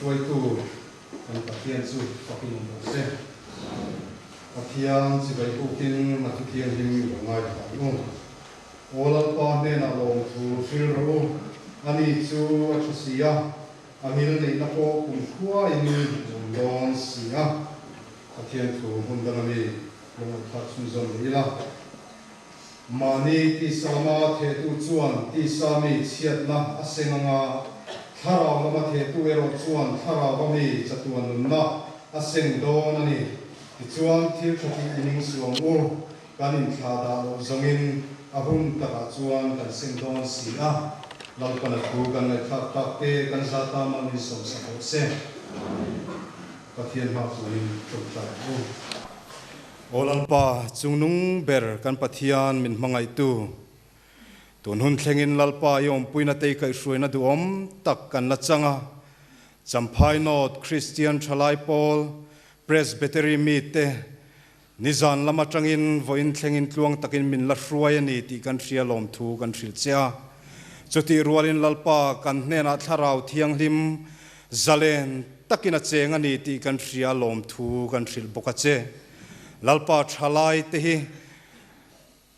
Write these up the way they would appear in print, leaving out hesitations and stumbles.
hruaitu kan Pathian chu fakin awm rawh se. Pathian chibai bukin a thu thianghlim i lo ngaithla ang u. Aw Lalpa hnenah lawmthu hril rawh u, ani chu a tha si a, a ngil neihna pawh kumkhuain awm dawn si a. Pathian thu hmun danga mi lo ngaihthlak chhunzawm leh ila. Mahni tisa lama thehtu chuan tisa mi chhiatna a seng ang a, thlarau lama thehtu erawh chuan thlarauva mi chatuan nunna a seng dawn a ni. Tichuan, thil tha tih i ning suh ang u, kan inthlah dah loh zawngin a hun takah chuan kan seng dawn si a. Lalpana thu kan ngaihthlak tak te kan za ta mal min sawmsak rawh se. Pathian hma puiin tawngtai ang u. Aw Lalpa, chungnung ber kan Pathian min hmangaihtu, tun hun thlengin Lalpa i awmpuina te i kaihhruaina duhawm tak kan la chang a, Champhai North Kristian Thalai Pawl Presbytery mite nizan lam atangin vawiin thlengin tluang takin min la hruai a ni tih kan hria lawmthu kan hrilh che a. Chutih rualin Lalpa kan hnenah Thlarau Thianghlim Zalen takin a cheng a ni tih kan hria lawmthu kan hrilh bawk a che. Lalpa tha lai te hi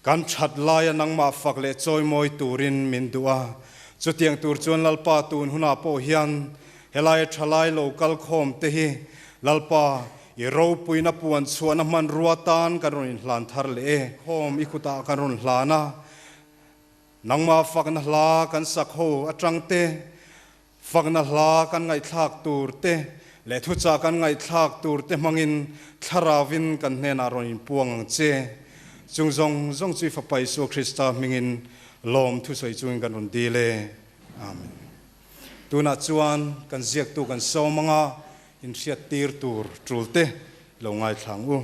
kan that laia nangmah fak leh chawimawi turin min duh a. Chutiang tur chuan Lalpa tun hunah pawh hian helaia tha lai lo kal khawm te hi Lalpa i ropuina puan chhuahna hmanrua tan kan rawn inhlan thar leh e. Khawm i kutah kan rawn hlan a, nangmah fakna hla kan sak ho atang te, Fakna hla kan ngaihthlak tur te leh thuchah kan ngaihthlak tur te hmangin Thlarauvin kan hnenah rawn inpuang ang che. Chung zawng zawng chu i Fapa Isua Krista hmingin lawm thusawi chungin kan rawn dil e. Amen. Tunah chuan kan ziaktu kan sawm anga inhriat tir tur tul te lo ngaithla ang u.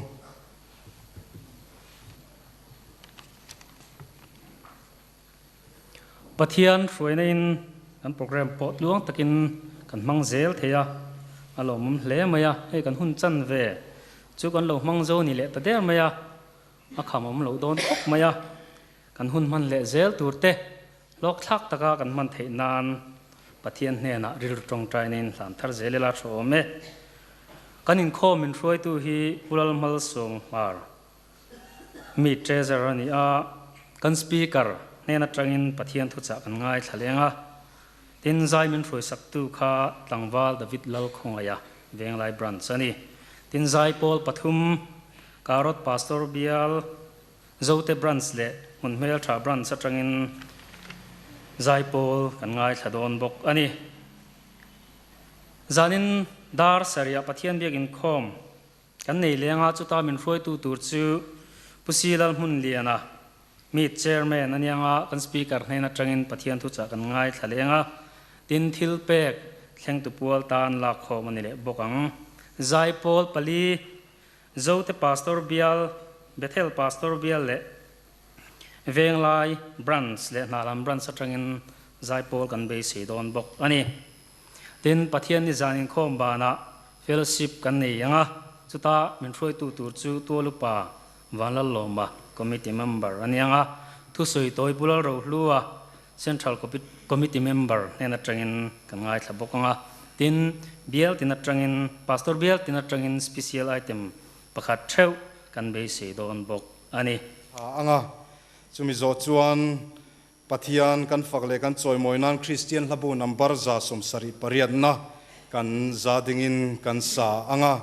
Pathian hruaina in kan program pawh tluang takin kan hmang zel thei a, a lawmawm hle mai a, hei kan hun chan ve chu kan lo hmang zo ni leh ta der mai a, a khamawm loh dawn khawp mai a, kan hun hman leh zel tur te hlawk thlak taka kan hman theih nan Pathian hnenah rilru tawngtaina in hlan thar zel ila tha awm e. Kan inkhawm min hruaitu hi Pu Lalmalsawng Hmar Mi treasurer a ni a, kan speaker hnen atangin Pathian thuchah kan ngaithla leng a, tin zai min hruaisaktu kha tlangval David Lalkhawngaia Venglai Branch a ni. Tin zai pawl pathum, Karot Pastor Bial, Zote Branch leh Hmunhmeltha Branch atangin zai pawl kan ngaithla dawn bawk a ni. Zanin dar sarih ah Pathian biak inkhawm Kan nei leng a, chuta min hruaitu tur chu Pu Si Lalhmunliana, Meet Chairman a niang a, kan Speaker hnen atangin Pathian thuchah kan ngaithla leng a, tin thil pek thlengtu pual tan lakkhawm a ni leh bawk ang. Zaipawl pali, Zote Pastor Bial, Bethel Pastor Bial leh Venglai Branch leh Hnalam Branch atangin Zaipawl kan beisei dawn bawk a ni. Tin, Pathian ni zan inkhawm banah fellowship kan nei ang a, chuta min hruaitu tur chu Tualupa Vanlallawma, committee member a ni ang a, thusawi tawi Bulal Rohlua, Central Committee member hnen atangin kan ngaithla bawk ang a. Tin, bial tin atangin, Pastor bial tin atangin special item pakhat theuh kan beisei dawn bawk a ni. Tha ang a, chumi zawh chuan Pathian kan fak leh kan chawimawi nan Kristian hlabu number 78 na kan za dingin kan sa ang a.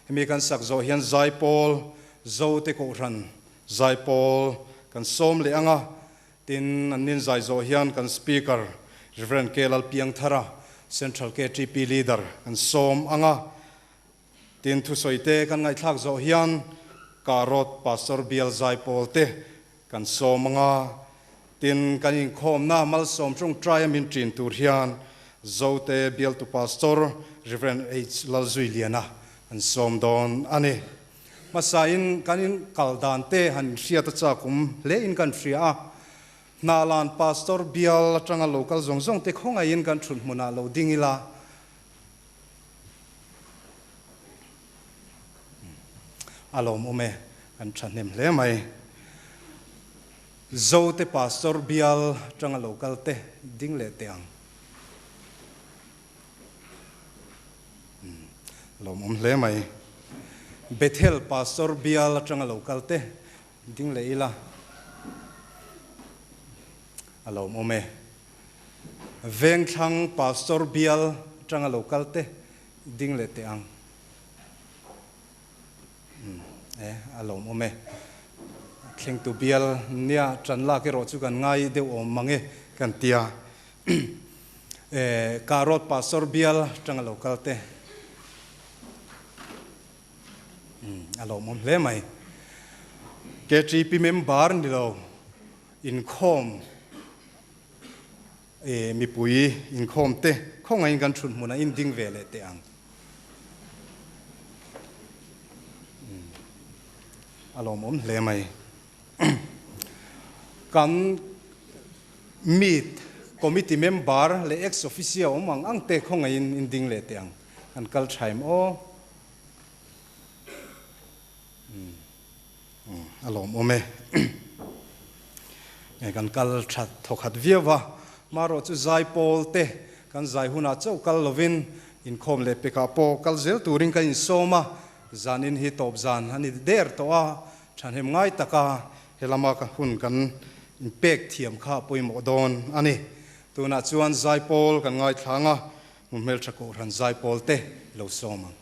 Hemi kan sak zawh hian Zaipawl, Zote Kohhran Zaipawl kan sawm leh ang a. Tin, an nin zai zawh hian kan Speaker Rev. K. Lalpiangthara, Central KTP Leader kan sawm ang a. Tin, thusawi te kan ngaihthlak zawh hian Karot Pastor Bial Zaipawl te kan sawm ang a, tin, kan inkhawmna malsawm tawngtai a min ṭin tur hian Zote Bialtu Pastor Rev. H. Lalzuiliana an sawm dawn a ni. Hmasain kan in kal dan te han inhriat a chak awm hle in kan hria a, Hnahlan Pastor Bial aṭanga lo kal zawng zawng te khawngaihin kan ṭhut hmunah lo ding ila, A lawmawm e, kan thahnem hle mai. Zote Pastor bial tanga lo kal te ding leh teh ang. Lawmawm hle mai. Bethel Pastor bial atanga lo kal te ding leh ila a lawmawm e. Vengthlang Pastor bial atanga lo kal te ding leh teh ang. E, a lawmawm e. Thlengtu bial nia tan lak erawh chu kan ngai deuh awm mang e kan tia. E, Karot Pastor bial atanga lo kal te. A lawmawm hle mai. KTP member ni lo inkhawm e, mipui inkhawm te khawngaiin kan thut hmunah in ding ve leh teh ang. A lawmawm hle mai. Kan meet committee member leh ex officio awm ang ang te khawngaiin in ding leh teh ang. Kan kal thaim aw. A lawmawm e. Kan kal that thawkhat viau va, marawh chu zaipawl te kan zai hunah chauh kal lovin inkhawm leh pekah pawh kal zel turin kan insawm a, zanin hi tawp zan a ni der tawh a, thahnem ngai taka helama ka hun kan inpek thiam kha a pawimawh dawn a ni. Tunah chuan zaipawl kan ngaithlang a, hmuhmeltha kohhran zaipawl te lo sawm ang.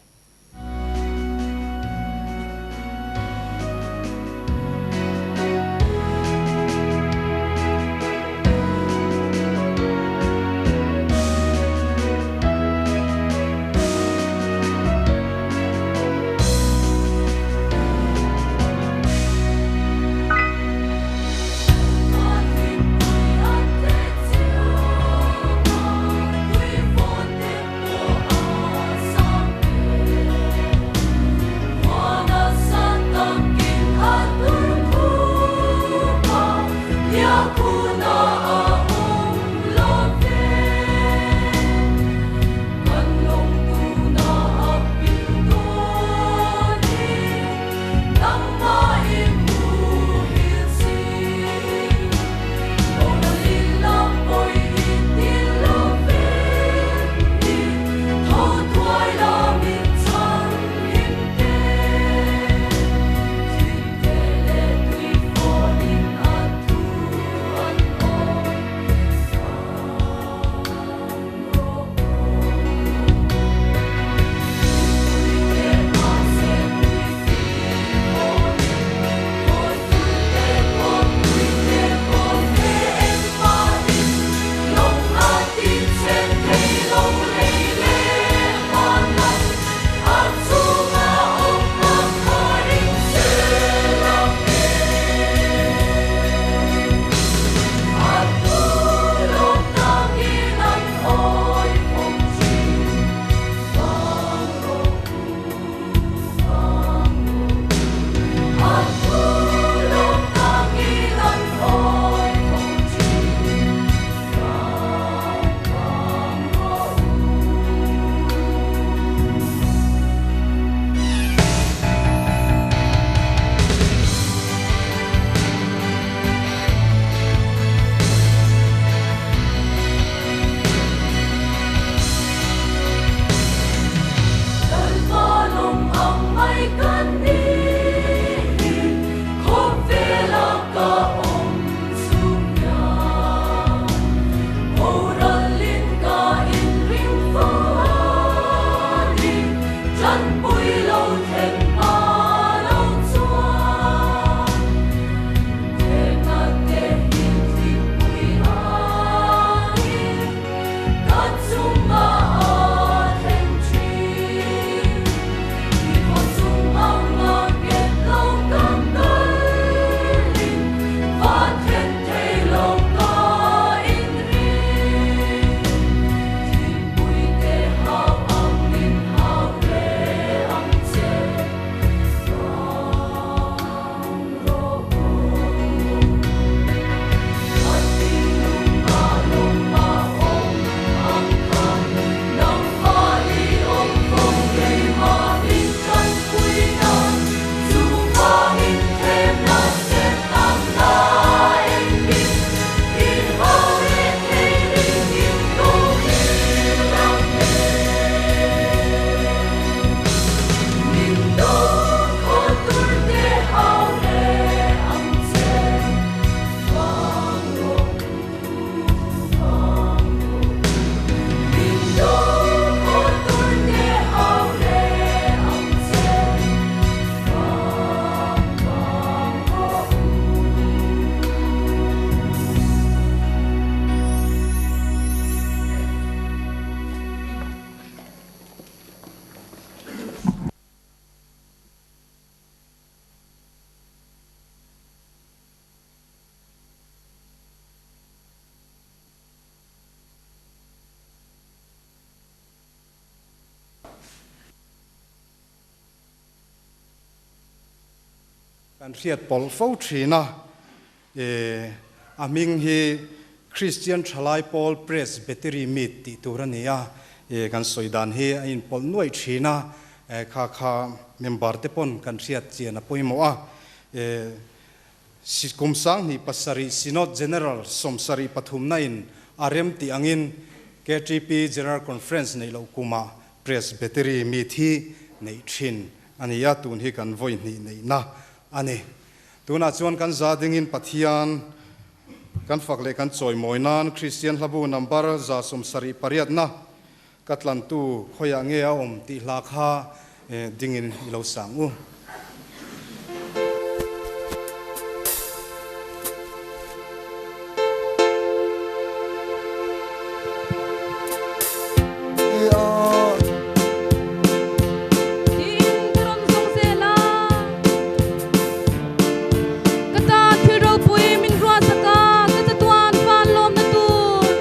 Kan hriat pawlh fo thin a, e a hming hi Kristian Thalai Pawl Presbytery Meet tih tur a ni a, e kan sawi dan hi a inpawlh nuaih thin a, e kha kha member te pawn kan hriat chian a pawimawh a, e kum 2007 Synod General 73na in a rem tih angin KTP General Conference neih loh kumah Presbytery Meet hi neih thin a ni a, tun hi kan vawi hnih neihna a ni. Tunah chuan kan za dingin Pathian kan fak leh kan chawimawi nan Kristian hlabu number 78na ka tlantu khawiah nge a awm tih hla kha dingin i lo sang u. Tiin ka rawn zawng zel a. Ka tan thil ropui min ruahsak a, ka chatuan van lawmna tur.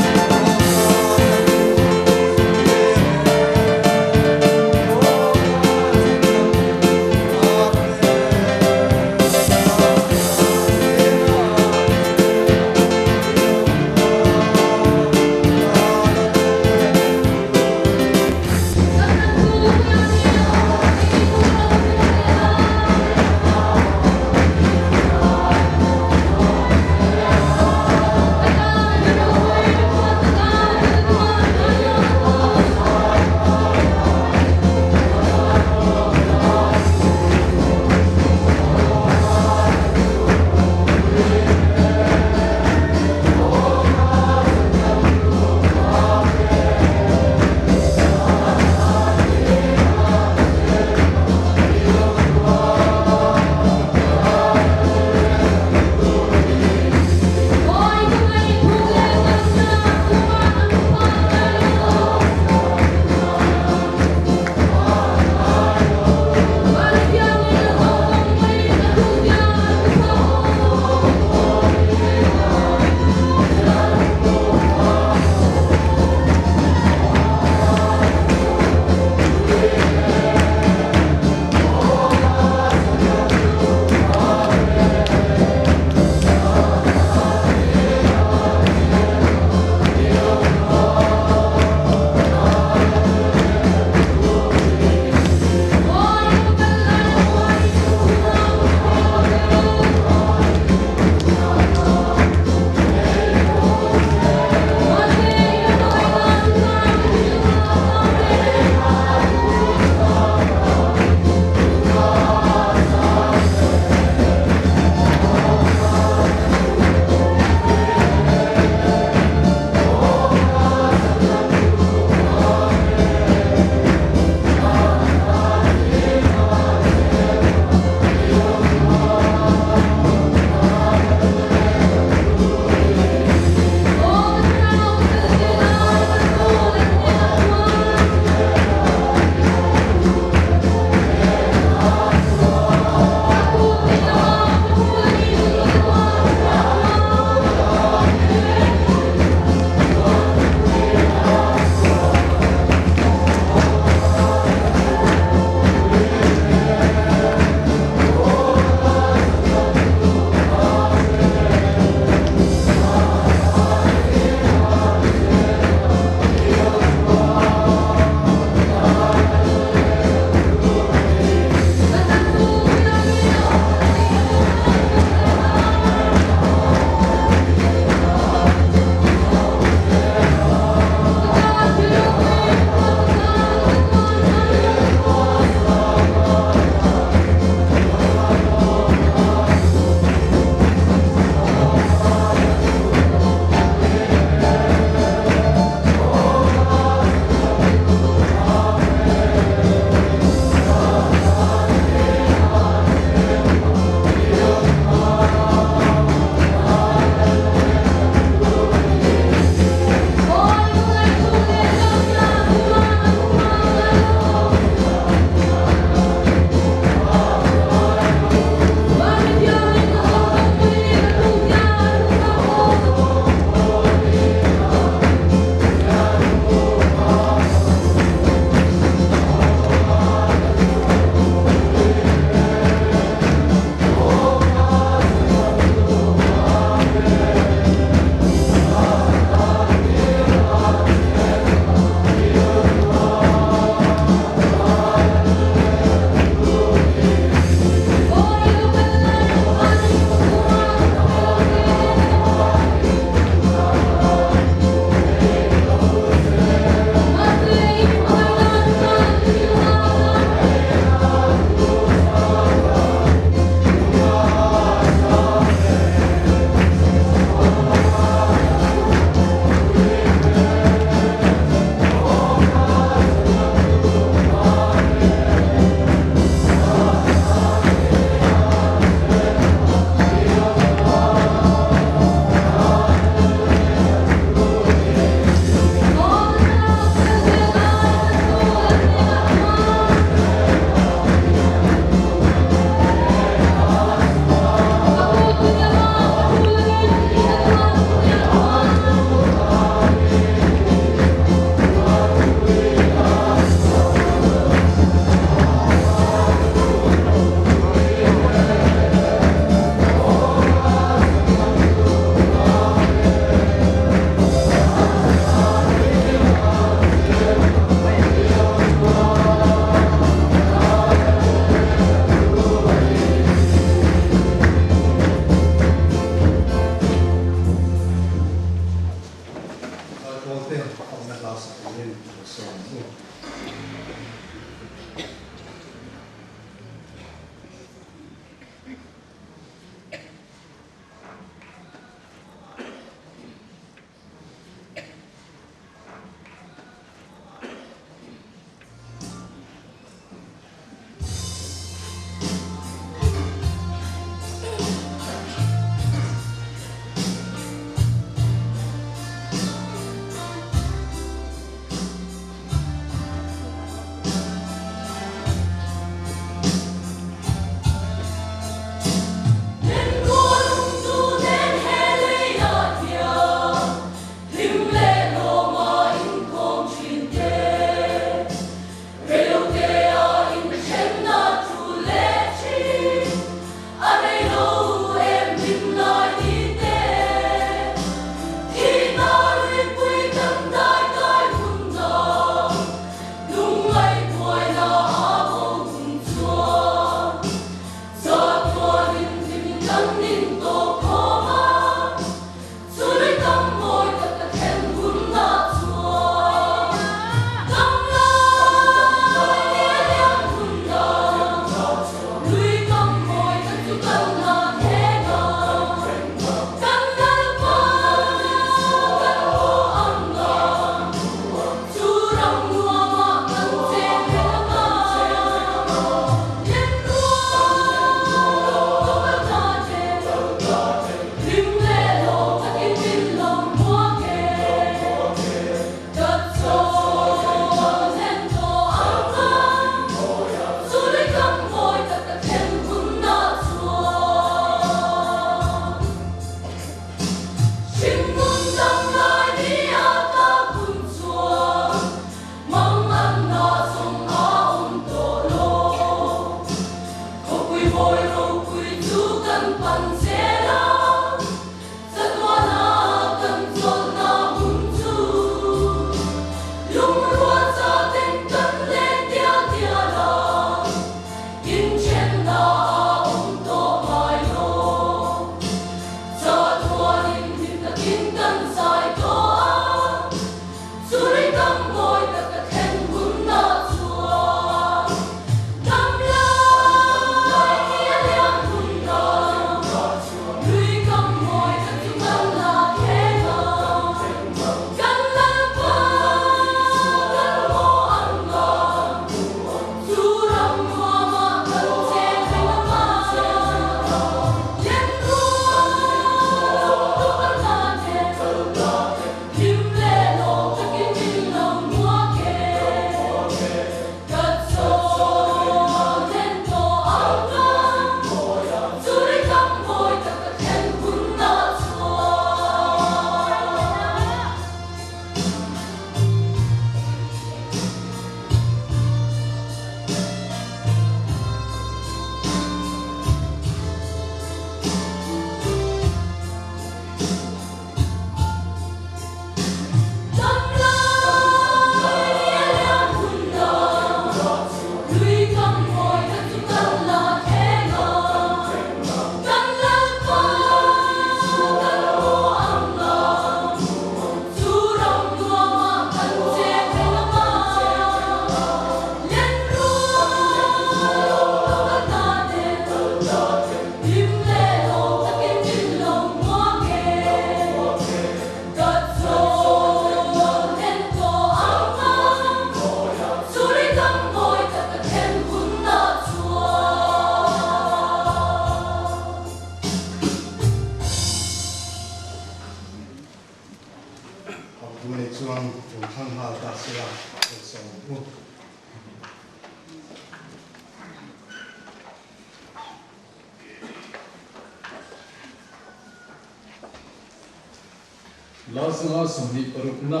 Hla 126na,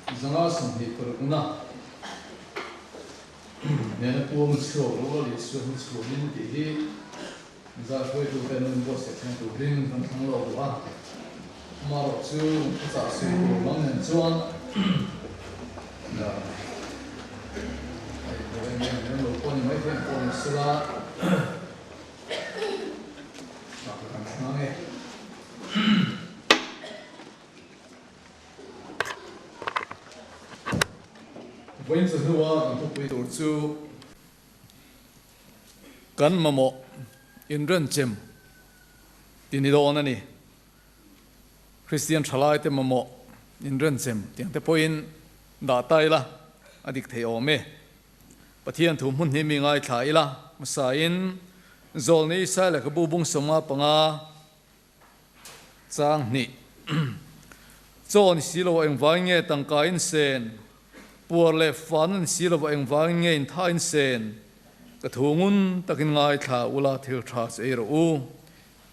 126na, nena puang chhuak lo la Isua hmu chhuahin tih hi zai hruaitute nun buatsaih thleng turin kan thlang lo duh a. Amaherawhchu thuchah sawi tur lam nen chuan a inhmu em em lem lo pawh a ni maithei ang pawh ni sela a ka kan thlang e. Vawiin chu hnua kan thupui tur chu kan mamawh inrenchem ti ni dawn a ni. Kristian thalaite mamawh inrenchem tiang te pawhin dah ta ila a dik thei awm e. Pathian thu hmun hi mi ngaithla ila hmasain Zawlni Isaiah lehkhabu bung 55 Chang hnih. Chaw ni si lo engvangin nge tangka in sen? Puar leh fahna ni si lo engvangin nge intha in sen? Ka thu ngun takin ngaithla ula thil tha chu ei rawh u.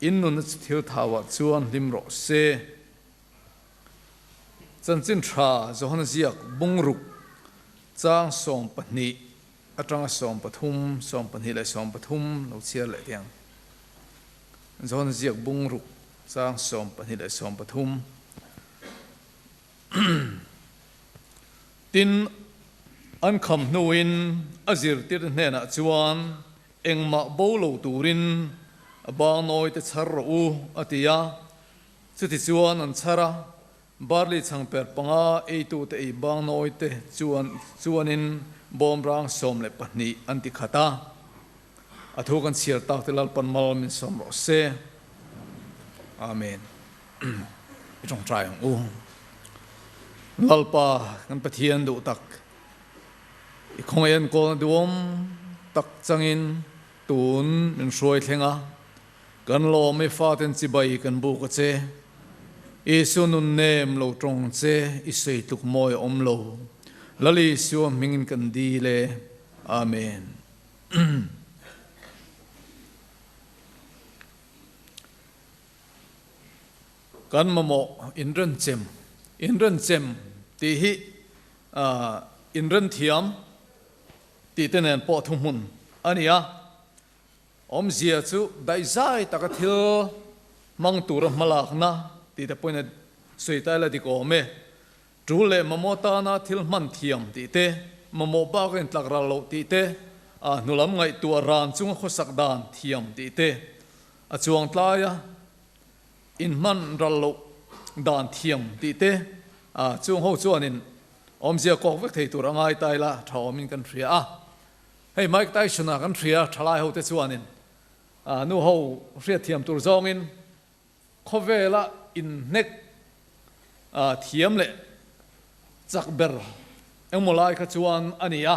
In nunna chu thil thauah chuan hlim rawh se. Chanchin tha Johana ziak bungruk chang 12 atanga 13, 12 leh 13 lo chhiar leh teh ang. John ziak bungruk chang 12 leh 13. Tin, an kham hnuin a zirtirte hnenah chuan engmah bo lo turin a bangnawi te chhar rawh u a ti a. Chutichuan an chhar a, Barley changper panga eitute ei bangnawi te chuan chuanin bawmrang 12 an ti khat a. A thu kan chhiar tak te Lalpan mal min sawm rawh se. Amen. I tawngtai ang u. Lalpa kan Pathian duh tak, i khawngaih enkawlna duhawm tak changin tun min hruai thleng a. Kan lawm i faten chibai kan buk a che. Isua nun nem lo tawng che i sawi tluk mawi a awm lo. Lal Isua hmingin kan dil e. Amen. Kan mamawh inrenchem, inrenchem tih hi inrenthiam tih te nen pawh thuhmun a ni a. Awmzia chu daihzai taka thil hmang tura hmalakna tih te pawhin a sawi ta ila dik awm e. Tul leh mamawh tana thil hman thiam tih te, mamawh bak a intlak ral loh tih te, a hnulam ngaihtuah ran chunga khawsak dan thiam tih te, a chuang tlaia inhman ral loh dan thiam tih te, chung ho chuanin awmzia kawk vek thei tur a ngai ta ila tha awmin kan hria a. Hei Mike Tyson-a kan hria thalai hote chuanin nu ho hriatthiam tur zawngin khawvela inhnek thiam leh chak ber engmaw lai kha chuan a ni a.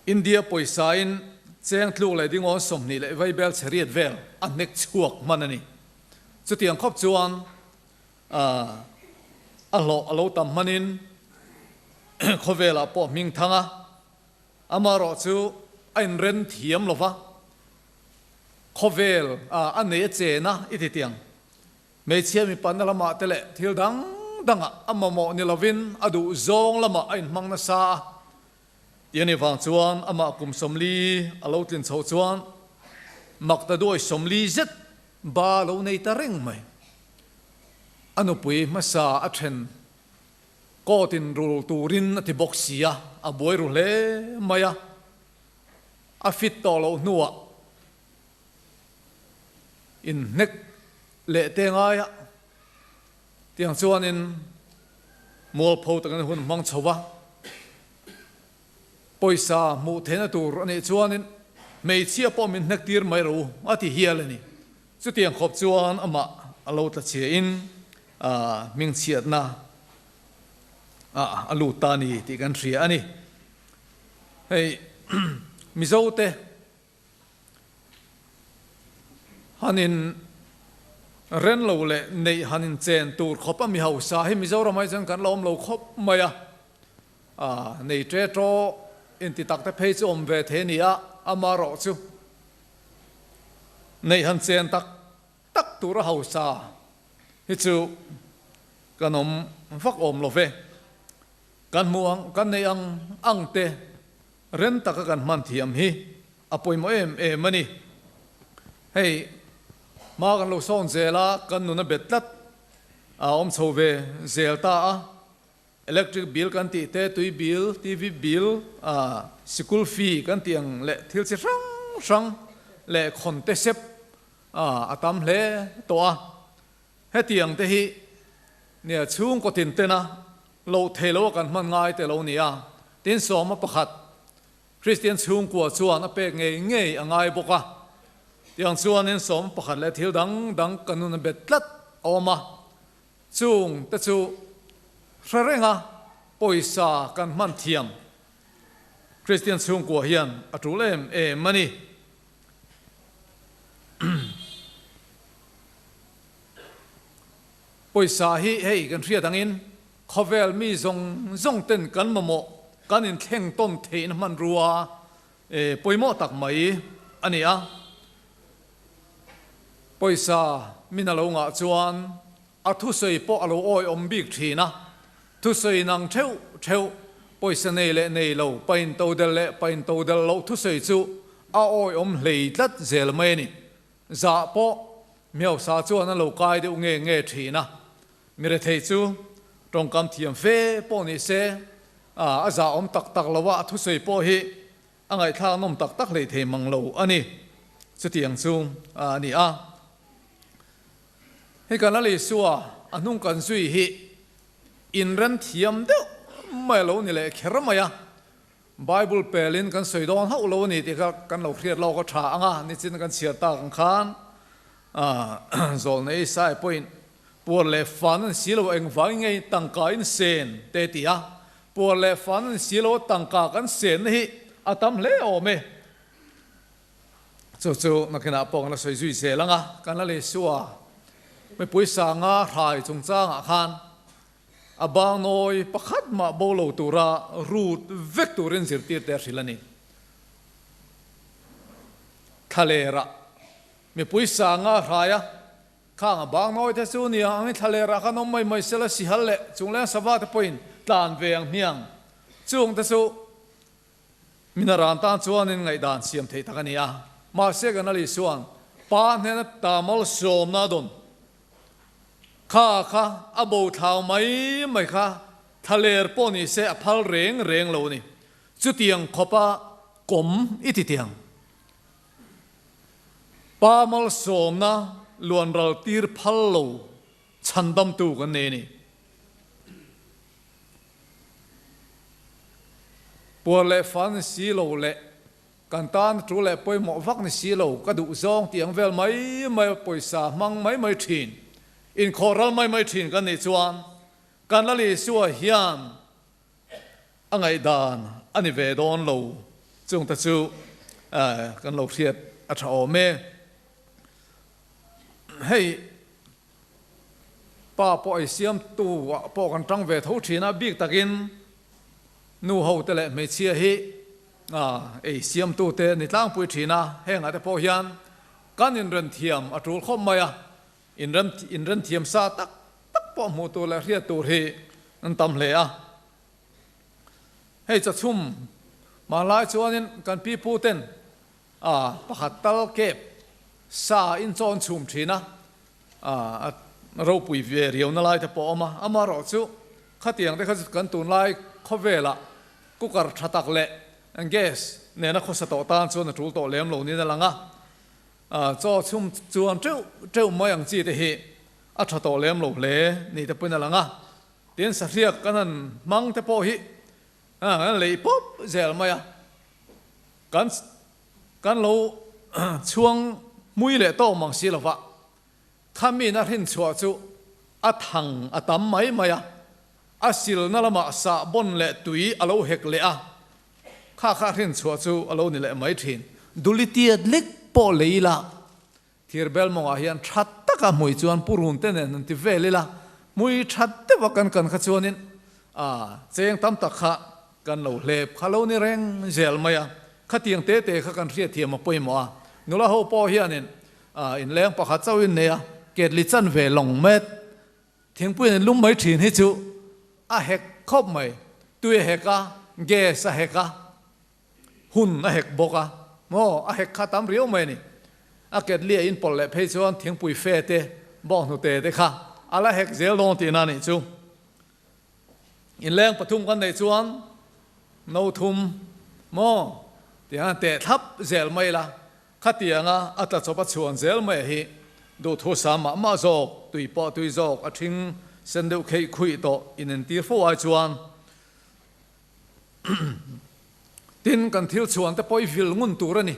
India pawisain cheng tluk leh dingawn 20 leh vaibel chhe riat vel a hnek chhuak hman a ni. Chutiang khawp chuan A hlawh a lo tam hmanin khawvelah pawh hming thang a, amaherawh chu a inren thiam lo va, khawvel a nei a chen a i ti tiang. Hmeichhia mipa na lamah te leh thil dang dangah a mamawh ni lovin a duh zawng lamah a inhmang nasa a ti a nih vang chuan amah kum 40 a lo tlin chhoh chuan maktaduai 40 zet ba lo nei ta reng mai. A nupui hmasa a then court in rul turin a ti bawk si a, a buai ru hle mai a. A fit tawh loh hnuah inhnek leh te ngai a, tiang chuanin mualpho takin hun hmang chho va, pawisa hmuh theihna tur a nih chuanin hmeichhia pawh min hnek tir mai ro a ti hial a ni. Chutiang khawp chuan amah a lo tla chhiain hmingchhiatna a lut ta a ni tih kan hria a ni. Hei Mizote han in ren lo leh neih han in chen tur khawp a mi hausa hi Mizoram ah chuan kan la awm lo khawp mai a, nei ṭe ṭaw inti tak te phei chu awm ve thei a ni a, amaherawh chu Neih han chen tak tak tura hausa hi chu kan awm vak awm lo ve. Kan hmuh ang, kan neih ang ang te rem taka kan hman thiam hi a pawimawh em em a ni. Hei, hma kan lo sawn zel a, kan nun a bet tlat a awm chho ve zel ta a. Electric bill kan tih te, tui bill, TV bill, sikul fee kan tih ang leh thil chi hrang hrang leh khawn te sep a tam hle tawh a. Hetiang te hi nia chhungkaw tin tena loh thei lo a kan hman ngai te lo ni a. Tin sawma pakhat Kristian chhungkua chuan a pek ngei ngei a ngai bawk a. Tiang chuanin sawma pakhat leh thil dang dang kan nun a bet tlat a awm a. Chung te chu hre renga pawisa kan hman thiam Kristian chhungkua hian a tul em em a ni. Pawisa hi hei kan hriat angin khawvel mi zawng zawng ten kan mamawh kan inthleng tawn theihna hmanrua pawimawh tak mai a ni a. Pawisa min a lo ngah chuan a thusawi pawh a lo awihawm bik thin a, thusawi nang theuh theuh, pawisa nei leh nei lo, pain to del leh pain to del loh thusawi chu a awihawm hlei tlat zel mai a ni. Zah pawh Miosa chuan a lo kai deuh nge nge thin a, mi rethei chu tawngkam thiam fe pawh ni se a zahawm tak tak lo a, a thusawi pawh hi A ngaihthlak nawm tak tak hlei thei mang lo a ni. Chutiang chu a ni a. Hei kan Lal Isua a hnung kan zui hi inrem thiam deuh mai a lo ni leh kher mai a. Bible pelin kan sawi dawn hauh lo a ni tih kha kan lo hriat lawk a tha ang a, nichin kan chhiar tak ang khan Zawlnei Isaiah pawhin puar leh fan an si lo engvangin nge tangka in sen te ti a. Puar leh fan an si lo tangka kan senna hi a tam hle awm e. Chu chu nakinah pawh kan la sawi zui zel ang a, kan la lei suh a. Mipui sanga hrai chungchangah khan a bangnawi pakhat mah bo lo tura rut vek turin zirtirte a hrilh a ni. Thlalerah mipui sanga hrai a Khang a bang nawi te chu nia ang i thlaler ah khan awm mai mai sela sihal leh chungleng sava te pawhin tlan ve ang hmiang. Chung te chu mina ran tan chuanin ngaihdan siam theih tak a ni a. Mahse kan Ali chuan pa hnena ta malsawmna a dawn. Kha kha a bo thlau mai mai kha thlaler pawh ni se a phal reng reng lo a ni. Chutiang khawpa kawm i ti tiang. Pa malsawmna luanral tir phal lo chhandamtu kan nei a ni. Puar leh fa ni si lo leh kan tan a tul leh pawimawh vak ni si lo ka duh zawng tih ang vel mai mai pawisa hmang mai mai thin, inkhawh ral mai mai thin kan nih chuan kan Lal Isua hian A ngaihdan a ni ve dawn lo chung te chu kan lo hriat a tha awm e. Hei pa pawh ei siamtu ah pawh kan tang ve tho thin a, bik takin nu ho te leh hmeichhia hi ei siamtu te ni tlangpui thin a, hengah te pawh hian kan inren thiam a tul khawp mai a, Inrem inrem thiam sa tak tak pawh hmuh tur leh hriat tur hi an tam hle a. Hei chawchhum hmanlai chuanin kan pi pu ten a pakhat tal kep sa in chaw an chhum thin a, a ropui ve riauna lai te pawh a awm a. Amaherawh chu khatiang te kha chu kan tunlai khawvelah cooker tha tak leh gas nena khawsa tawh tan chuan a tul tawh lem lo niin a lang a. Chaw chhum chuan teuh teuh mai ang chi te hi a tha tawh lem lo hle ni te pawhin a lang a, tin sahriak kan han hmang te pawh hi kan lei pawp zel mai a, kan kan lo chhuang hmui leh tawk mang si lova, khamiin a hrin chhuah chu a thang a tam mai mai a, a silna lamah sahbawn leh tui a lo hek leh a, Kha kha hrin chhuah chu a lo ni leh mai thin. Duli tiat lek pawh lei ila, thir bel mawngah hian tha taka hmui chuan purun te nen han ti vel ila, hmui tha deuha kan kan kha chuanin a cheng tam tak kha kan lo hlep kha lo ni reng zel mai a. Khatiang te te kha kan hriatthiam a pawimawh a. Nula ho pawh hianin inleng pakhat chauhin nei a, ketli chan ve lawng met. Thingpui an lum mai thin hi chu a hek khawp mai. Tui a hek a, gas a hek a, hun a hek bawk a, maw a hek kha tam riau mai a ni. A ketli a inpawlh leh phei chuan thingpui fe te, bawnghnute te kha a la hek zel dawn tihna a nih chu. Inleng pathum kan neih chuan no thum maw tiang a teh thlap zel mai la, khatianga a tla chawp a chhuan zel mai a hi duhthu sa mah mah zawk, tui pawh tui zawk a ṭhing sen deuh kheih khuih tawh inentir fo ai chuan tin kan thil chhuan te pawh i vil ngun tur a ni.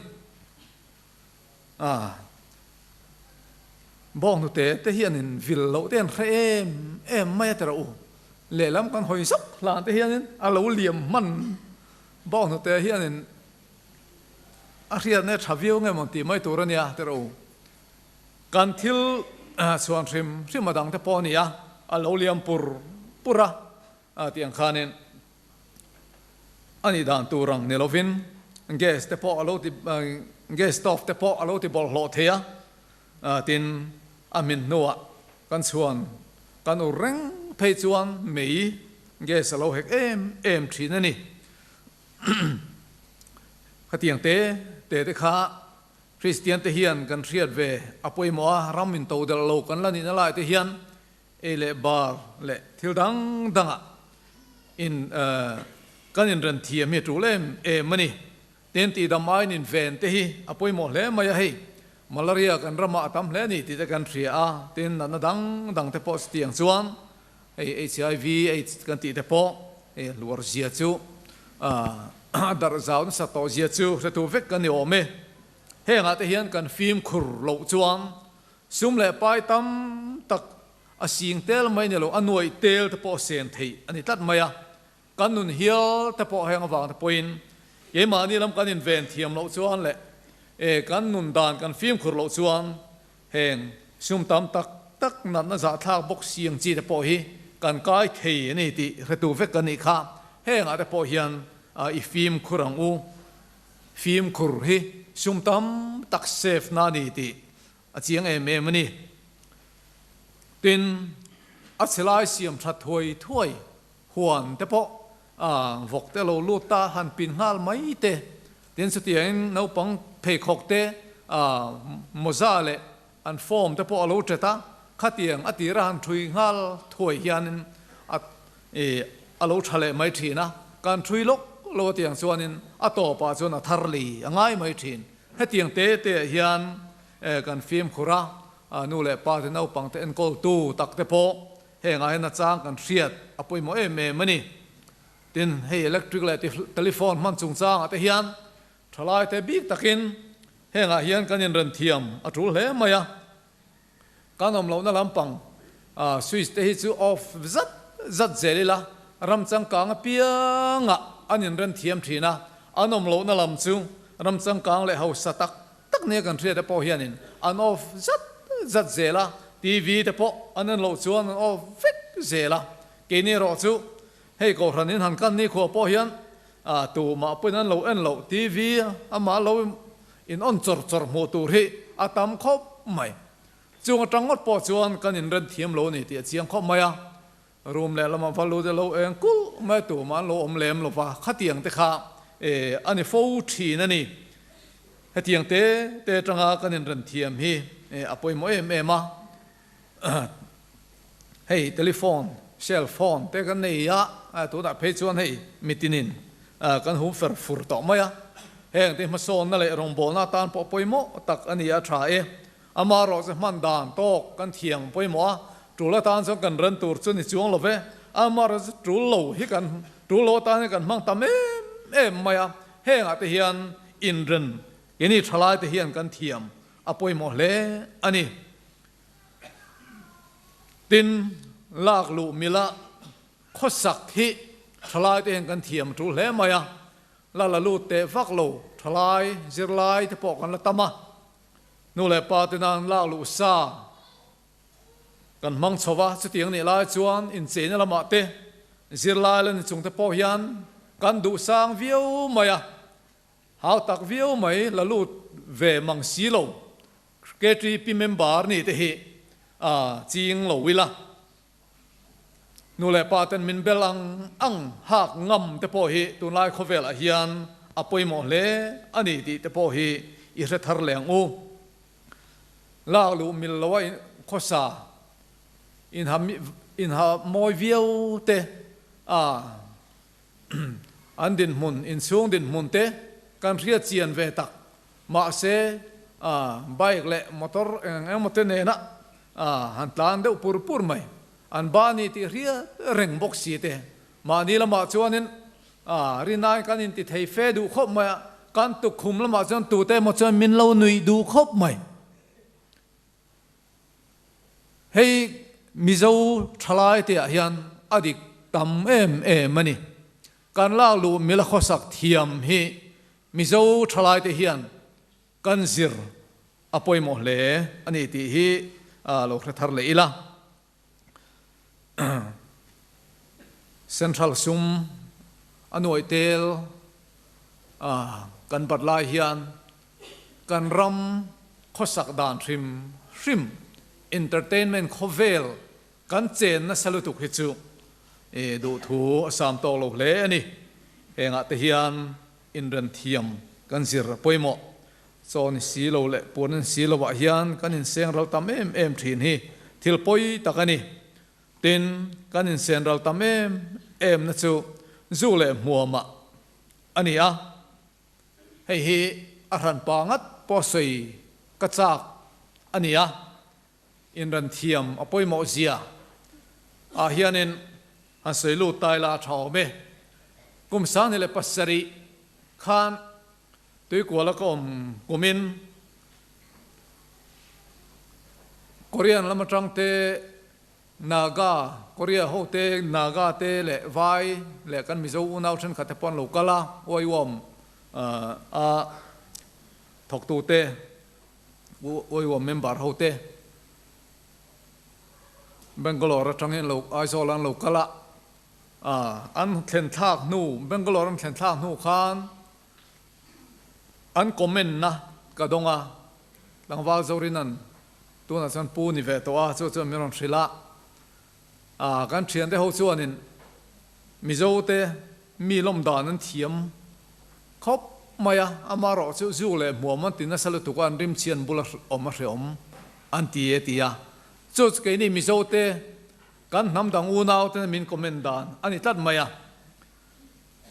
A bawnghnute te hianin vil loh te an hre em em mai a ti rawh u. Lehlam kan hawi zauh hlan te hianin a lo liam hman bawnghnute hianin a hriatna tha viau nge maw tih mai tur a nia ti rawh u. Kan thil chhuan hrim hrim a dang te pawh a ni a, a lo liam pur pur a tih ang khanin A nih dan tur ang ni lovin gas te pawh a lo ti gas stove te pawh a lo ti bawlhhlawh thei a, tin a hmin hnuah kan chhuan kan ur reng phei chuan mei gas a lo hek em em thin a ni. Khatiang te te te kha Kristian te hian kan hriat ve a pawimawh a, ram in to delh lo kan la nihna lai te hian Ei leh bar leh thil dang dangah in kan inren thiam hi a tul em em a ni. Tin, tihdam aiin inven te hi a pawimawh hle mai a, hei malaria kan ramah a tam hle a ni tih te kan hria a, tin natna dang dang te pawh chutiang chuan hei HIV, aids kan tih te pawh hei a hluar zia chu a darh zau nasa tawh zia chu hretu vek kan ni awm e. Hengah te hian kan fimkhur loh chuan Sum leh pai tam tak a sing tel mai ni lo, a nuaih tel te pawh sen theih a ni tlat mai a. Kan nun hial te pawh heng avang te pawhin keimahni lam kan inven thiam loh chuan leh e kan nun dan kan fimkhur loh chuan heng sum tam tak tak natna zahthlak bawk siang chi te pawh hi kan kai thei a ni tih hretu vek kan nih kha. Hengah te pawh hian i fimkhur ang u. Fimkhur hi sum tam tak save na a ni tih A chiang em em a ni. Tin, a chhe lai siam tha thuai thuai huan te pawh vawk te lo lut ta han pin nghal mai te, tin chutiangin naupang pheikhawk te mawza leh an form te pawh a lo tet a, khatiang a tira han thui nghal thuai hianin a a lo tha leh mai thin a, kan thui lawk lo atiang chuanin a tawpah chuan a thar lei a ngai mai thin. Hetiang te te ah hian kan fimkhur a, nu leh pa te naupang te enkawltu tak te pawh hengah hian a chang kan hriat a pawimawh em em a ni. Tin, hei electric leh telephone hman chungchangah te hian thalai te bik takin hengah hian kan inren thiam a tul hle mai a. Kan awm lohna lampang switch te hi chu off zat zat zel ila, ram changkang apiangah an inren thiam thin a, an awm lohna lam chu ram changkang leh hausa tak tak nia kan hriat te pawh hianin an off zat zat zel a, TV te pawh an en loh chuan an off vek zel a, keini erawh chu hei kohhran in han kan nikhua pawh hian tumah pawhin an lo en loh TV amah lo In on chawr chawr hmuh tur hi a tam khawp mai. Chung atang ngawt pawh chuan kan inren thiam lo a ni tih a chiang khawp mai a. Room leh lamah va lut ilo eng kulh mai tumah an lo awm lem lo va, khatiang te kha a ni fo thin a ni. Hetiang te te atanga kan inren thiam hi a pawimawh em em a. Hei telephone, cell phone te kan nei a, tunah phei chuan hei mitinin kan hum fer fur tawh mai a. Heng te hmasawnna leh rawngbawlna atan pawh pawimawh tak a ni a, tha e. Amaherawhchu hman dan tawk kan thiam pawimawh a, tul atan chuan kan ren tur chu ni chuang lo ve. Amaherawhchu tul lo hi kan tul lo atan hian kan hmang tam em em mai a, hengah te hian inren keini thalai te hian kan thiam a pawimawh hle a ni. Tin, lak luh mila khawsak hi thalai te hian kan thiam tul hle mai a, la la lut teh vak lo thalai zirlai te pawh kan la tam a, nu leh pa te nan lak luh sa kan hmang chho va, chutiang nih lai chuan incheina lamah te zirlai la ni chung te pawh hian kan duh sang viau mai a, hau tak viau mai la lut ve mang si lo KTP member nih te hi a ching lo ila. Nu leh pa ten min bel ang ang hak ngam te pawh hi tunlai khawvelah hian a pawimawh hle a ni tih te pawh hi i hre thar leh ang u. Lak luh mil loa khawsa inha inha mawi viau te a an dinhmun inchhung dinhmun te kan hriat chian ve tak mahse bike leh motor eng eng emaw te nena han tlan deuh pur pur mai An ba ni tih hriat reng bawk si te. Mahni lamah chuanin rinain kan inti thei fe duh khawp mai a, kan tukkhum lamah chuan tute emaw chuan min lo nuih duh khawp mai. Hei Mizo thalai te ah hian a dik tam em em a ni. Kan lak luh mila khawsak thiam hi Mizo thalai te hian Kan zir a pawimawh hle a ni tih hi lo hre thar leh ila. Central sum a nuaih tel kan bat lai hian kan ram khawsak dan hrim hrim entertainment khawvel kan chen nasa lutuk hi chu duhthu a sam tawk lo hle a ni. Hengah te hian Inren thiam kan zir a pawimawh. Chaw ni si lo leh puan ni si lovah hian kan inseng ral tam em em thin hi thil pawi tak a ni. Tin, kan insen ral tam em em na chu zu leh hmuamah a ni a. Hei hi a hranpa ngat pawh sawi ka chak a ni a. Inren thiam a pawimawh zia ah hianin han sawi lut ta ila a tha awm e. Kum 2007 khan Tuikuala ka awm kumin Korean lam atang te Naga, Korea ho te Naga te leh Vai leh kan Mizo unau thenkhat te pawh an lo kal a, Uaiuam a thawktu te Uaiuam member ho te Bangalore atangin lo Aizawl an lo kal a, an thlen thlak hnu Bangalore an thlen thlak hnu khan an comment na ka dawng a, tlangval Zorinan tunah chuan pu ni ve tawh a, chu chuan min rawn hrilh a, kan thiante ho chuanin Mizo te mi lawm dan an thiam khawp mai a, amaherawh chu zu leh hmuam an ti nasa lutuk a, an rimchhian bula awm a hreawm an ti e ti a, chu chu keini Mizo te kan hnam dang unau ten min comment dan a ni tlat mai a.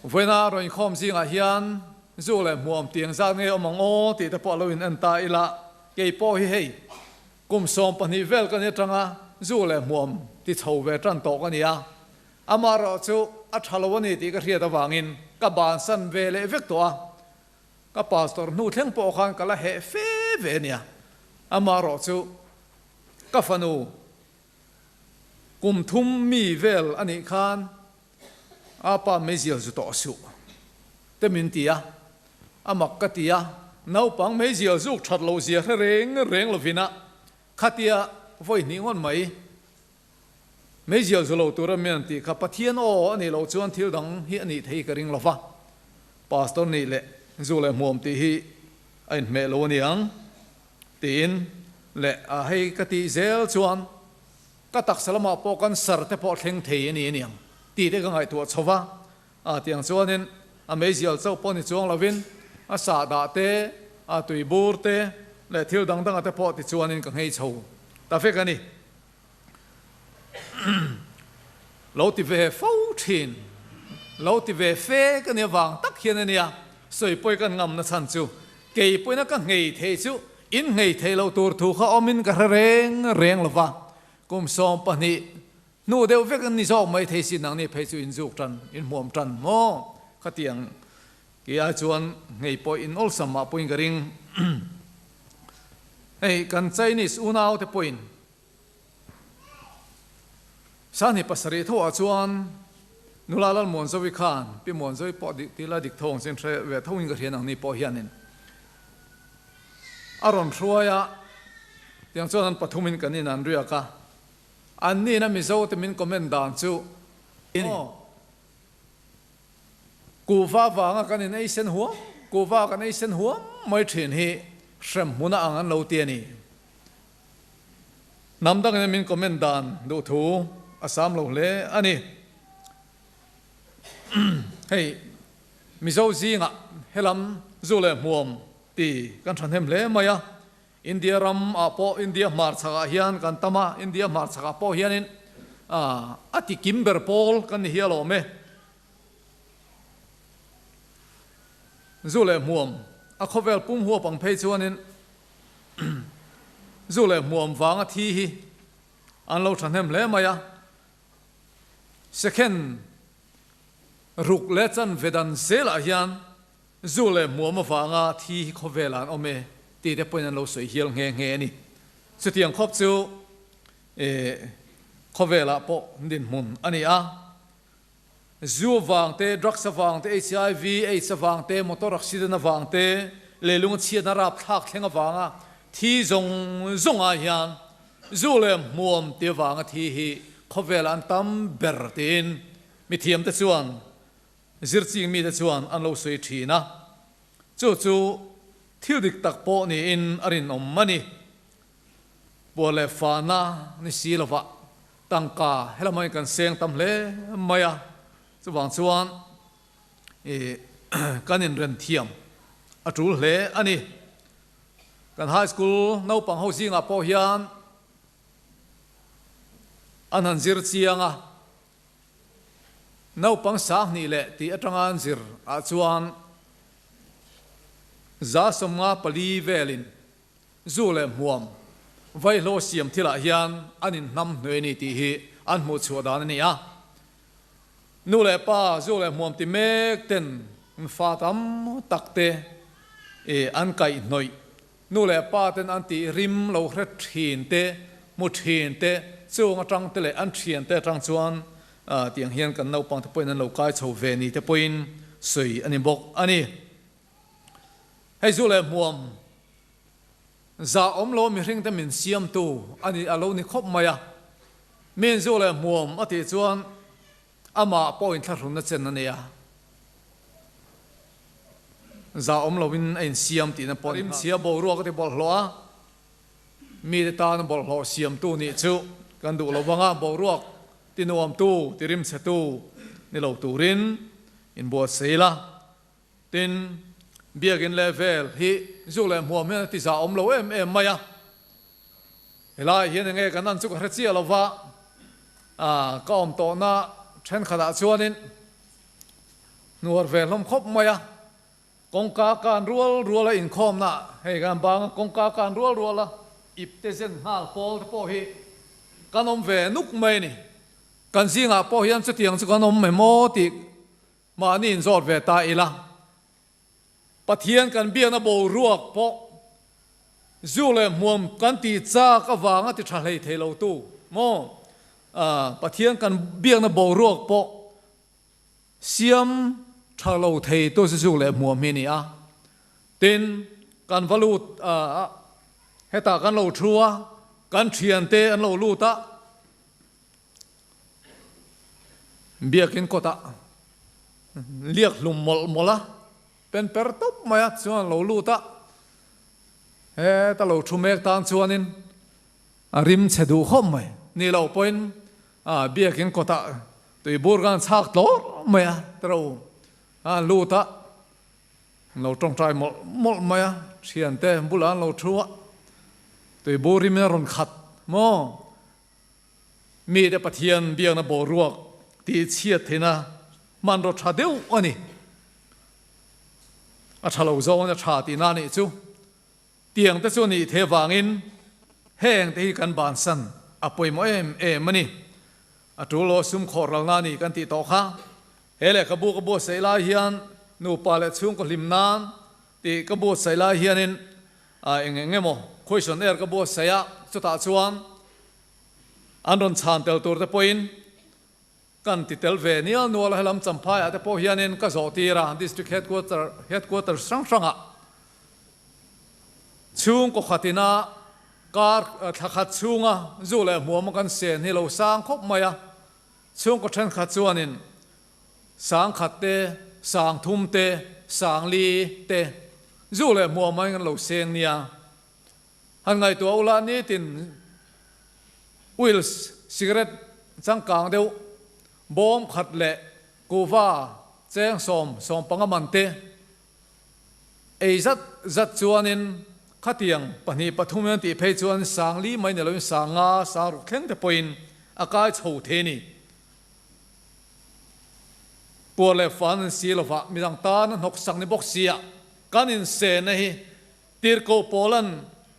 Vawiina rawn inkhawm zingah hian zu leh hmuam tiang zat nge awm ang aw tih te pawh a lo in en ta ila, kei pawh hi hei kum 12 vel ka ni atanga zu leh hmuam ti chho ve tan tawh ka ni a, Amaherawh chu a tha lo a ni tih ka hriat avangin ka bansan ve leh vek tawh a, ka pastor hnu thleng pawh khan ka la heh fe ve a nia. Amaherawh chu ka fanu kum thum mi vel a nih khan a pa meizial zu tawh suh te min ti a, a mak ka ti a, naupang meizial zuk that loh zia hre reng reng lovin a khatia vawi hnih ngawt mai. Meizial zu lo tur a mi an tih kha Pathian aw a nih loh chuan thil dang hi a nih thei ka ring lo va, Pastor nih leh zu leh hmuam tih hi a inhmeh lo a niang tiin leh a hei ka tih zel chuan ka taksa lamah pawh cancer te pawh thleng thei a ni aniang tih te ka ngaihtuah chho va, a tiang chuanin a meizial chauh pawh ni chuang lovin a sahdah te, a tuibur te leh thil dang danga te pawh tichuanin ka nghei chho ta vek a ni. Lo ti ve fo thin, lo ti ve fe ka nia vang tak hian a nia, sawi pawi kan ngam na chhan chu kei pawhin a ka nghei thei chu in nghei thei lo tur thu kha awmin ka hre reng reng lo va, kum 12 hnu deuh vek an ni zawk mai thei si nang ni phei chu in zuk tan in hmuam tan maw khatiang ki ai chuan nghei pawh in awlsam mah pawhin ka ring. Hei kan Chinese unau te pawhin Sani pasarih tho ah chuan nula lal Muanzovi khan Pi Muanzovi pawh dik tih la dik tho ang chin hre ve tho in ka hrian ang ni pawh hianin a rawn hruai a, tiang chuan an pathum in kan in an riak a, an nin a Mizo te min comment dan chu aw Kuhva vanga kan in ei sen huam, kuhva kan ei sen huam mai thin hi hrem hmuna ang an lo ti a ni. Hnam dangin min comment dan duh thu a sam lo hle a ni. Hei Mizo zingah helam zu leh hmuam ti kan thahnem hle mai a, India ram ah pawh India hmarchhak ah hian kan tam a, India hmarchhak ah pawh hianin a ti kim ber pawl kan ni hi alawm e. Zu leh hmuam a khawvel pum huap ang phei chuanin zu leh hmuam vanga thi hi an lo thahnem hle mai a, Second ruk leh chanve dan zelah hian zu leh hmuam avanga thi hi khawvelah an awm e tih te pawhin an lo sawi hial nghe nghe a ni. Chutiang khawp chu khawvelah pawh dinhmun a ni a. Zu avang te, drugs avang te, HIV, aids avang te, motor accident avang te, leilung a chhiatna rapthlak thleng avanga thi zawng zawngah hian zu leh hmuam ti avanga thi hi khawvelah an tam ber tiin mithiamte chuan zirching mite chuan an lo sawi thin a. Chu chu thil dik tak pawh niin a rinawm a ni. Puah leh fahna ni si lovah Tangka helamah kan seng tam hle mai a, chuvang chuan ih kan inren thiam a tul hle a ni. Kan high school naupang ho zingah pawh hian an han zir chiang a, naupang sanghnih leh tih atanga an zir ah chuan 154 velin Zu leh hmuam, vaihlo siam thilah hian an inhnam hnuai a ni tih hi an hmuh chhuah dan a ni a. Nu leh pa zu leh hmuam ti mek ten fa tam tak te an kaih hnawih, nu leh pa ten an tih rim lo hre thin te, hmu thin te, chung atang te leh an thian te atang chuan tiang hian kan naupang te pawhin an lo kai chho ve ni te pawhin sawi a ni bawk a ni. Hei zu leh hmuam zah awm lo mihring te min siamtu a ni a lo ni khawp mai a. Min zu leh hmuam a tih chuan amah pawh inthlahrunna chen a nei a. Zah awm loin a insiam tihna pawh a ni nghal. Rimchhia boruak a ti bawlhhlawh a, mite tana bawlhhlawh siamtu nih chu kan duh lo vang a, boruak tinuamtu, tirimchhetu ni lo turin inbuatsaih la. Tin, biakin leh vel hi zu leh hmuam hian a ti zah awm lo em em mai a. Helaiah hian enge kan an chu ka hre chiah lo va, ka awm tawhna thenkhatah chuanin hnuar ve hlawm khawp mai a. Kawngka kan rual rual a inkhawmna hei kan bang a, kawngka kan rual rual a ipte zen nghal pawl te pawh hi kan awm ve nuk mai a ni. Kan zingah pawh hian chutiang chu kan awm emaw tih Mahni inzawt ve ta ila, Pathian kan biakna boruak pawh zu leh hmuam kan tih chak avanga ti tha hlei thei lo tu maw? Pathian kan biakna boruak pawh siam tha lo thei tu chu zu leh hmuam hi a ni a. Tin, kan va lut a, hetah kan lo thu a, kan thiante an lo lut a, Biakin kawtah liak hlum mawlh mawlh a, pen per tawp mai a, chuan a lo lut a, heta lo thu mek tan chuanin a rim chhe duh khawp mai. Ni lo pawhin biakin kawtah tui bur khan chhak tlawr mai a, tero a lut a, an lo tawngtai mawlh mawlh mai a, thiante bulah an lo thu a, tui bur rimin a rawn khat maw? Mite Pathian biakna boruak tih chhiat theihna hmanraw tha deuh a ni. A tha lo zawngin a tha tihna a nih chu. Tiang te chu a nih theih avangin heng te hi kan bansan a pawimawh em em a ni. A tul lo sum khawh ralna a ni kan tih tawh kha. He lehkhabu ka buatsaih lai hian nupa leh chhungkaw hlim nan tih ka buatsaih lai hianin eng eng emaw questionnaire ka buatsaih a, chutah chuan An rawn chhan tel tur te pawhin kan ti tel ve nial nual a, helam Champhaiah te pawh hianin ka zawh tir a, District Headquarter Headquarters hrang hrangah chhungkaw khatina kar thla khat chhunga zu leh hmuam a kan sen hi lo sang khawp mai a, chhungkaw thenkhat chuanin sang khat te, sang thum te, sang li te zu leh hmuam aiin kan lo seng nia. Han ngaihtuah ula nitin Wills cigarette changkang deuh bawm khat leh kuhva cheng sawm sawm panga man te ei zat zat chuanin khatiang pahnih pathum in an tih phei chuan sang li mai ni loin sang nga sang ruk thleng te pawhin a kai chho thei a ni. Puar leh fan an si lovah midang tan a hnawk sak ni bawk sia kan insehna hi Tirhkoh Paula'n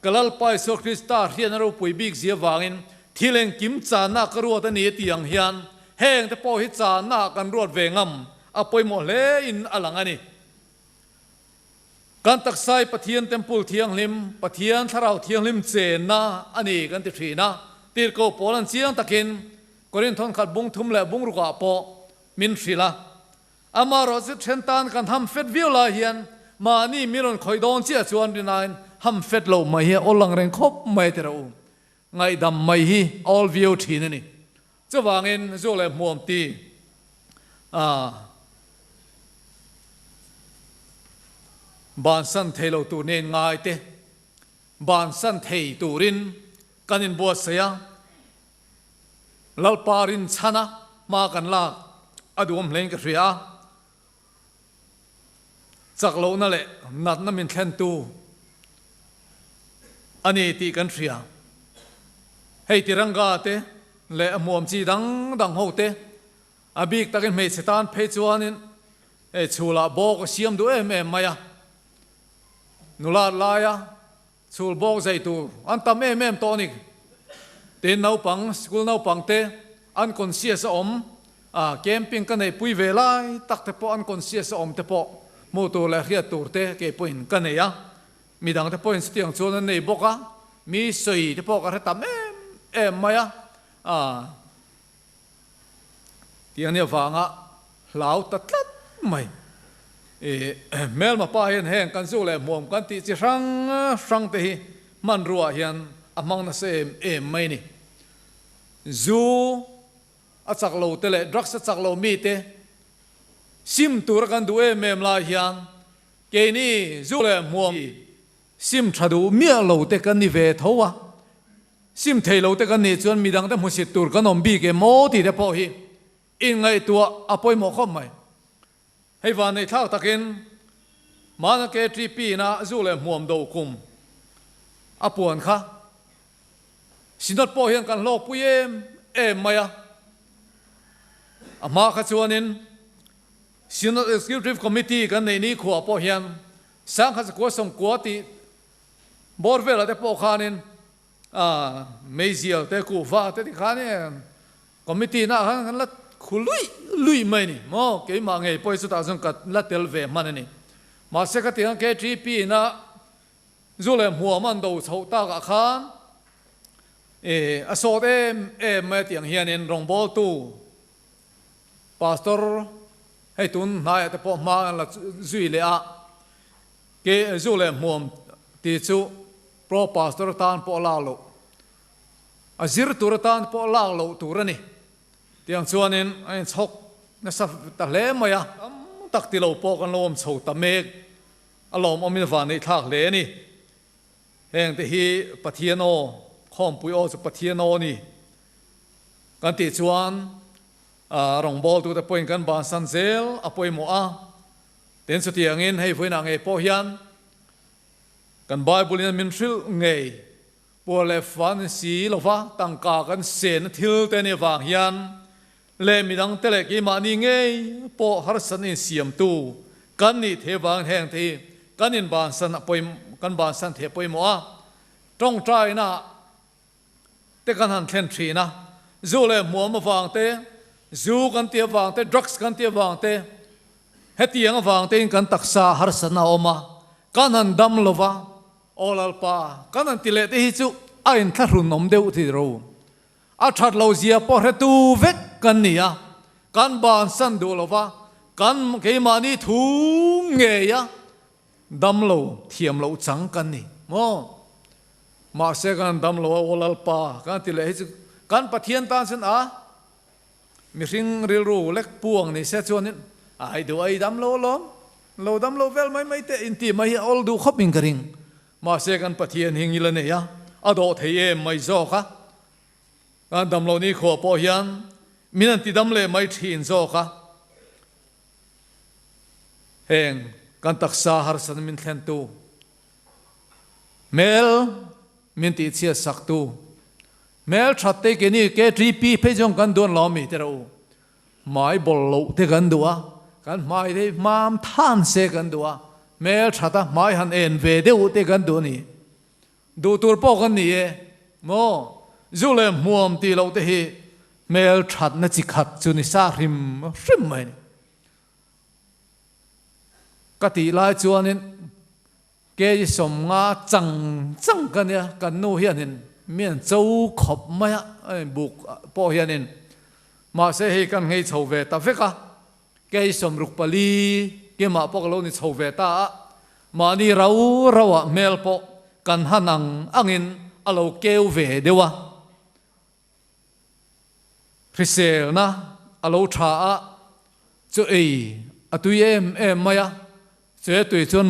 ka Lalpa Isua Krista hriatna ropui bik zia vangin thil engkim channa ka ruat a ni a tih ang hian heng te pawh hi channa kan ruat ve ngam a pawimawh hle in a lang a ni. Kan taksa hi Pathian Temple Thianghlim, Pathian Thlarau Thianghlim chenna a ni kan ti thin a, Tirhkoh Paula'n chiang takin Korinthon khat bung thum leh bung rukah pawh min hrilh a. Amaherawhchu then tan kan ham fet viau lai hian mahni mi rawn khawih dawn chiah chuan rinain ham fet loh mai hi a awl ang reng khawp mai teh rawh u. Ngaihdam mai hi a awl viau thin a ni. Chuvangin zu leh hmuam ti a bansan thei lo tur nen ngai te bansan thei turin kan inbuatsaih a. Lalpa rinchhana hma kan lak a duhawm hlein ka hria a, chak lohna leh natna min thlentu a ni tih kan hria. Hei Tiranga te leh a hmuam chi dang dang ho te a bik takin hmeichhe tan phei chuanin hei chhulah bawk a siam duh em em mai a, nulat laia Chhul bawk zai tur an tam em em tawh a ni. Tin, naupang, school naupang te unconscious a awm, camping ka neihpui ve lai tak te pawh unconscious a awm te pawh hmuh tur leh hriat tur te kei pawhin ka nei a. Midang te pawhin chutiang chuan an nei bawk a, mi sawi te pawh ka hre tam em em mai a. Tih a nih avanga hlau ta tlat mai. I hmelma pa hian heng kan zu leh hmuam kan tih chi hrang hrang te hi hmanrua hian a hmang nasa em em mai a ni. Zu a chak lo te leh drugs a chak lo mi te sim tura kan duh em em lai hian keini zu leh hmuam sim tha duh miah lo te kan ni ve tho a. Sim thei lo te kan nih chuan midang te hmusit tur kan awm bik em aw tih te pawh hi inngaihtuah a pawimawh khawp mai. Hei van nei thlak takin Mana KTP ina zu leh hmuam do kum a puan kha Synod pawh hian kan hlawkpui em em mai a. A hma kha chuanin Synod Executive Committee kan neih nikhua pawh hian Sangkhat Zakua Sawmkua tih Bawr velah te pawh khanin meizial te kuhva te ti khanin committee na khan kan la khu lui lui mai ni maw keimah ngei pawh hi chutah chuan ka la tel ve hman a ni. Mahse ka tih ang KTP na zu leh hmuam an do chhoh takah khan a sawt em em mai a tih ang hianin rawngbawltu pastor hei tun hnaiah te pawh hma an la zui leh a. Ke zu leh hmuam tih chu Pro Pastor atan pawh lak loh, a zir tur atan pawh lak loh tur a ni. Tiang chuanin a inchhawk nasa ta hle mai a, tam tak ti lo pawh kan lo awm chho ta mek a lawmawmin van eihthlak hle a ni. Heng te hi Pathian aw, khawmpui aw chu Pathian aw a ni kan tih chuan rawngbawltute pawhin kan bansan zel a pawimawh a. Tin, chutiangin hei vawiinah ngei pawh hian kan Bible-in min hrilh ngei puar leh fan si lova tangka kan sehna thil te nih avang hian leh midangte leh keimahni ngei pawh harsatna insiamtu kan nih theih avangin heng te hi kan inbansan a pawi kan bansan theih a pawimawh a, tawngtaina te kan han thlen thin a, zu leh hmuam avang te, zu kan tih avang te, drugs kan tih avang te, hetiang avang tein kan taksa harsatna a awm a, kan han dam lo va, Aw Lalpa, kan han ti leh te hi chu a inthlahrun awm deuh ti ro. A that lo zia pawh hretu vek kan ni a, kan bansan duh lo va, kan keimahni thu ngei a dam lo thiam loh chang kan ni maw? Mahse kan dam lo a, Aw Lalpa, kan ti leh hi chu kan Pathian tan chuan a mihring rilru lek puang ni se chuanin ai duh ai dam lo alawm, lo dam lo vel mai mai teh inti mai hi a awl duh khawp in ka ring. Mahse kan Pathian hi ngil a nei a, a dawh thei em mai zawk a. Kan dam loh nikhua pawh hian min an tidam leh mai thin zawk a. Heng kan taksa harsatna min thlentu, hmel min tihchhiat saktu, hmel that te ke ni KTP phei chuan kan duan lo ami te rawh u. Hmai bawlh loh te kan duh a, kan hmai te hi hmam than se kan duh a, hmel that a hmai han en ve deuh te kan duh a ni. Duh tur pawh kan ni e maw? Zu leh hmuam tih loh te hi hmel thatna chi khat chu ni sa hrim hrim mai a ni. Ka tih lai chuanin kei 50 chang chang ka nia, kan nu hianin mi an cho khawp mai a, buk pawh hianin mahse hei kan nghei chho ve ta vek a, kei 64 kemah pawh ka lo ni chho ve ta a, Mahni rau rauah hmel pawh kan han ang angin a lo keu ve deuh a, hriselna a lo tha a, chaw ei a tui em em mai a, chu tui chuan.